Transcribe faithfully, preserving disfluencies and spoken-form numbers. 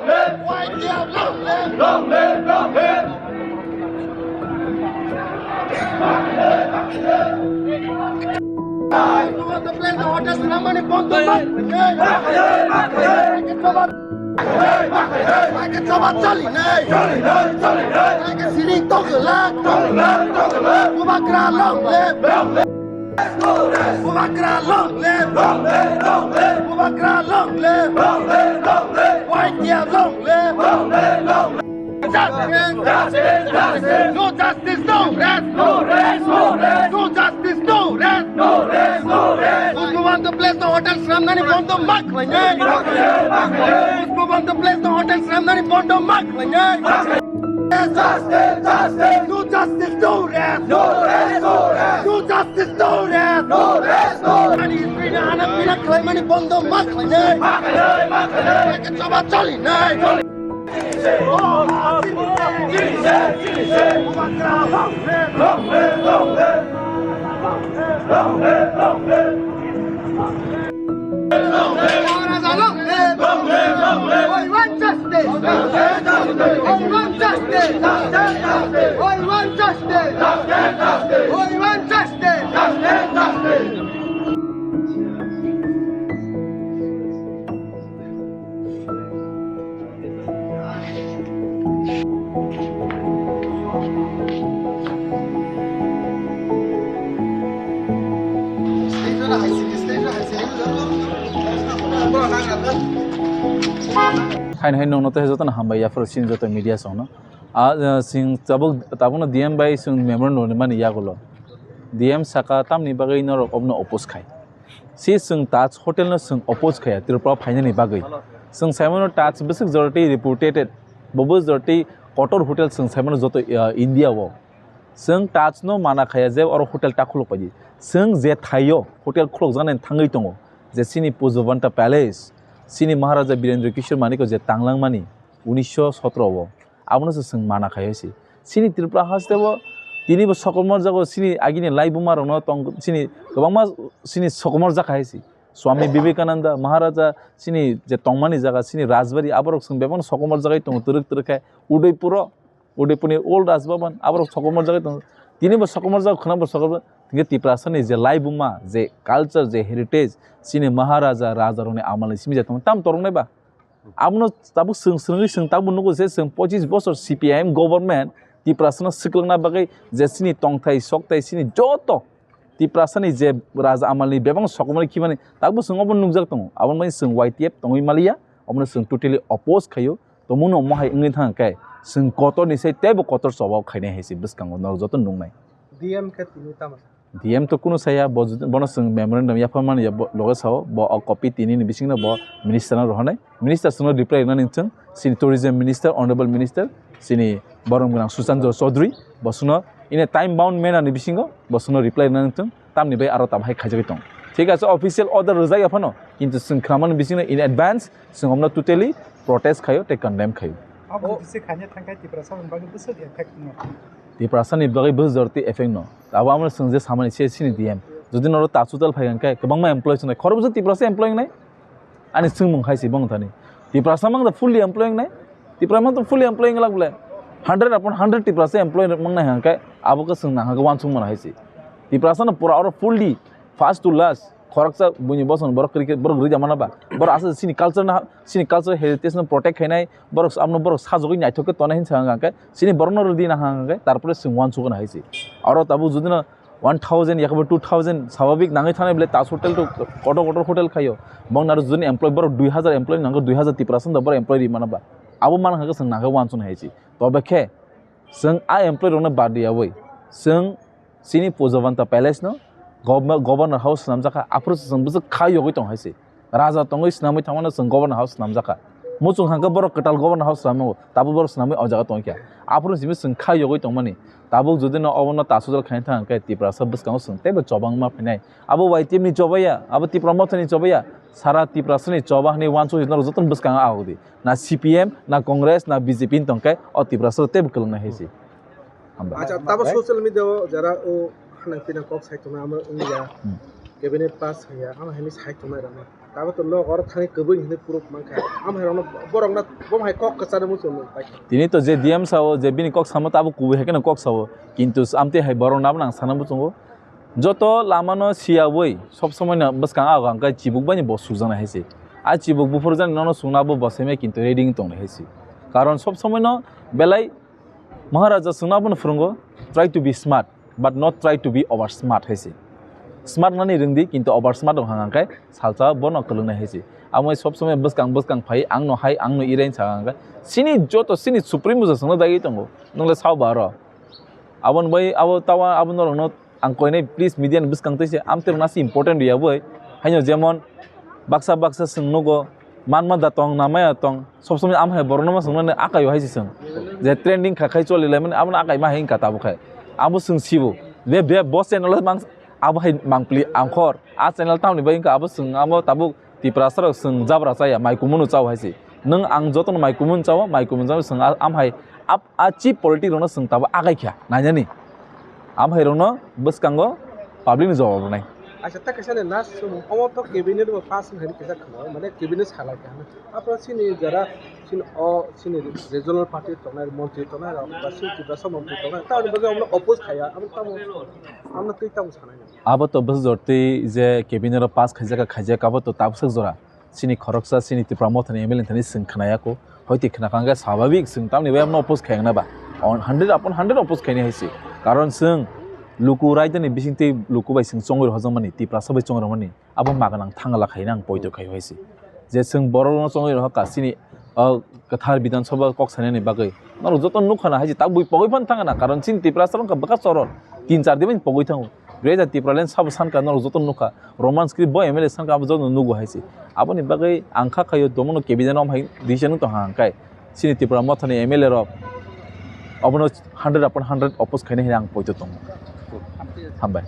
Long live, long live. Hotel Sramani bondo mak. Sini tokla. Bubagra long live. Bubagra long live! Long live, long live! Bubagra long live! Long live, long live! Y T F long live! Long live, long live! Justice! Justice! Justice! No justice, no rest! No rest, no rest! No justice, no rest! No rest, no rest! Pushpabanta Place no hotel sramnani bondo mak khlainai! Pushpabanta Place no hotel sramnani bondo mak khlainai! Justice, justice. No justice, no rest. No rest, no rest. No justice, no rest. No rest, no rest. Ani history ni hana pina khlaimani bondo ma khlainai. Ma khlainai, ma khlainai. Eke choba cholinai. Choli. Oh, chili, chili, chili. Long live, long live. Long live, long live. Long live, long live. We want justice. We want justice. We want justice. We want justice. Haino hai nongno tei jotono hambai yaphuru chini joto media songno. A, a, sing tabuk, tabukno D M bai sing memorandum rimani yagulo. D M saka tamni bagwi norok obno oppose khai. Si chwng Taj Hotel no chwng oppose khaya Tripura phainani bagwi. Chwng saimano Taj bwswk joroti reputed, bo bwswk joroti kotor hotel chwng saimano joto, ah, India o. Chwng Taj no mana khaya je oro hotel ta khuluk paidi. Chwng je thaio hotel khulukjaknai thangwi tongo, je chini Pushpabanta Palace, chini Maharaja Birendra Kishore Manik o je tanglangmani unisho sotro o. Abono se chwng mana khai se. Chini Tripura haste bo tini bo sokomor jago chini agini laibuma rokno tong chini kwbangma chini sokomor jak hai se. Swami Vivekananda Maharaja chini je tongmani jaga chini Rajbari aborok chwng bebak sokomor jagai tongo twrwk twrwk khe Udaipuro, Udaipurni old Rajbhavan aborok sokomor jagai tongo. Tini bo sokomor jago khwna bo sokomor hingke Tiprasani je laibuma je culture je heritage chini Maharaja Raja rokni amalni simi je tongmani tam toroknai ba. Abono tabuk chwng swrwngwi chwng tabuk nugo je chwng pochis bosor C P I M government Tiprasano swkangna bagwi je chini tongthai sokthai chini joto Tiprasani je raja amalni bebak sokomorni khimani tabuk chwng obo nukjak tongo. Aboni bagwi chwng Y T F tongwi maliya, obono chwng totally oppose khaio. Tongmungno omo hai wngwi thang khe chwng kotorni sai teibo kotor choba khainai hai se bwskango norok joto nuknai. D M khe tini tamo sa? D M to kunu saya, bo jodi, bono chwng memorandum yapharmani ya, bo loge sao, bo o copy tini ni bisingno bo minister no rohornai. Minister chwngno reply rwnani chwng, chini tourism minister, honorable minister, chini borom gwnang Suchandra Chaudhary, bo chwngno in a time bound manner ni bisingo bo chwngno reply rwnani chwng, tamni bai aro tamo hai khaijagwi tong. Thik ase, official order rwjak ya phano, kintu chwng khwnamani bisingo in advance chwng omno totally protest khaio tei condemn khaio. Abo bisi khaina thangkhe Tiprasa ni bagwi bwswk effect no? Tiprasa ni bagwi bwswk jorti effect no. Abo amo chwng je samani se chini D M. Jodi noro Taj Hotel phai hwnkhe kwbangma employee wngnai. Khoroksa Tiprasa employee wngnai. Ani swngmung hai se bong thani. Tiprasa mang da fully employee wngnai. Tipra mang da fully employee wnglak bole. Hundred upon hundred Tiprasa employee mangnai hwnkhe abo khe chwng nang hwnkhe uansuk mano hai se. Tiprasa no pura oro fully first to last khoroksa buini bosong borok cricket borok rwi jamana ba. Borok aswk sini culture na, sini culture heritage no protect khainai, borok abono borok sajagwi naithok khe tonai hinwi sa hwnkhe sini borok no rwdi na hwnkhe tarpore chwng uansuk na hai se. Oro tabuk jodi no one thousand yakabo two thousand swababik nangwi thanai bole Taj Hotel to kotor kotor hotel khaio. Bong naro jodi employee borok dui hazar employee nango, dui hazar Tiprasa no borok employee ri mana ba. Abo man hwnkhe chwng nangkhe uansuk na hai se. Tobe khe chwng a employee rokno bad riyawi chwng chini Pujabanta Palace no Gov-, Governor House swnamjakha, aphuru se chwng bwswk kha yogwi tong hai se. Raja tongwi swnamwi thangmano chwng Governor House swnamjakha. Muchung hwnkhe borok kwtal Governor House swnamwi, tabuk borok swnamwi o jaga tongkha. Aphuru simi chwng kha yogwi tongmani. Tabuk jodi no obono Taj Hotel khaina thang hwnkhe Tiprasa bwskango chwng teibo chobangma phainai. Abo Y T F ni chobaiya, abo Tipra Motha ni chobaiya, sara Tiprasa ni choba hwnwi uansuk norok jotono bwskango ahok di. Na C P M, na Congress, na B J P ni tongkhe o Tiprasa teibo kwlwng nai hai se. Hambai. Acha, tabo social media o jara o hanang pinang kok sai tongma amo wngya. Hmm. Cabinet pass haya, amo hini sai tongma rama. Abo to nok oro thani kwbwi hinwi proof mankha. Amhairokno, borokno bo hai kok kwcharo muchung nung pai. Tini to je D M sao, je bini kok samo, tabuk kubui hai kheno kok sao. Kintu amtwi hai borokno abo nang sana muchungo. Joto lamano siyawi, sob somoino bwskang ago hwnkhai chibuk baini bo sujana hai se. A chibuk buphur jani nono sungna abo bo seme kintu ready wng tongnai hai se. Karon sob somoino belai Maharaja sungna abono phwrwngo, "Try to be smart, but not try to be over smart," hai se. Smart nani rwngdi, kintu over smart wng hang khe salsa bono kwlwngnai hai se. Amo sob somoi bwskang bwskang phai, "Ang no hai, ang no irai," sa hang khe. Sini joto sini supreme buja sungna dagi tongo. Nwngle sao ba aro. Aboni bai abo tawa abo norokno ang koinai, please, media ni bwskang twi se amtwi rwna se important ya boi. Haino jemon baksa baksa chwng nugo, manma da tong, namaya tong, sob somoi amhai borokno ma chwngno akai hai se chwng. Je trending kha khai choli lai mani, abono akai ma hai wngkha tabuk khai. Abo chwng sibo. Be, be, bo channel o mang, abo hai mangpli angkhor. A channel tamni bai wngkha abo chwng abo tabuk Tiprasa rok chwng jabra chaya, mai kumunu chao hai se. Nwng ang jotono mai kumunu chao, mai kumunu chao chwng a-, am hai ap-, a cheap politics rokno chwng tabuk akai kha, nainani. Am hai rokno bwskango public ni jawab rwnai. Acha, ta kaisa ni last sum, omo to cabinet bo pass wngkha ni kisa khwna, mane cabinet salai kha. Apro chini jara, chini o, chini regional party tongnai, montri tongnai rok, ba chini Tiprasa montri tongnai, ta ni bagwi omo oppose khaya, amo tamo, amo twi tamo sanai. Abo to bwsajor twi je cabinet o pass khaijak kha, khaijak, abo to tabuksak jora. Chini khoroksa, chini Tipra Mothani M L A thani chwng khnaya kho. Hoiti khna kha hwnkhe swabhabik chwng tamni bai abono oppose khaina ba. On hundred upon hundred oppose khaini hai se. Karon chwng luku raidani bisingtwi luku bai chwng chongwi rohorjakmani, Tiprasa bai chongwi rohormani, abo maganang thangla khaina ang poito khai hai se. Je chwng borokno chongwi rohor kha chini, o, kwthar Bidhan Sabha kok sanani bagwi. Norok joto nukha na hai se, tak bui pogwi phan thangna, karon chini Tiprasa wngkha bwkha choror. Tin char din pogwi thango. Greater Tipraland sabo sanka norok joto nukha. Roman script bo M L A sanka abo joto nugo hai se. Aboni bagwi ang kha khayo domono cabinet rom hai decision tong hang kai. Chini Tipra Mothani M L A rok obono hundred upon hundred oppose khaina hinwi ang poito tongo. Hambai.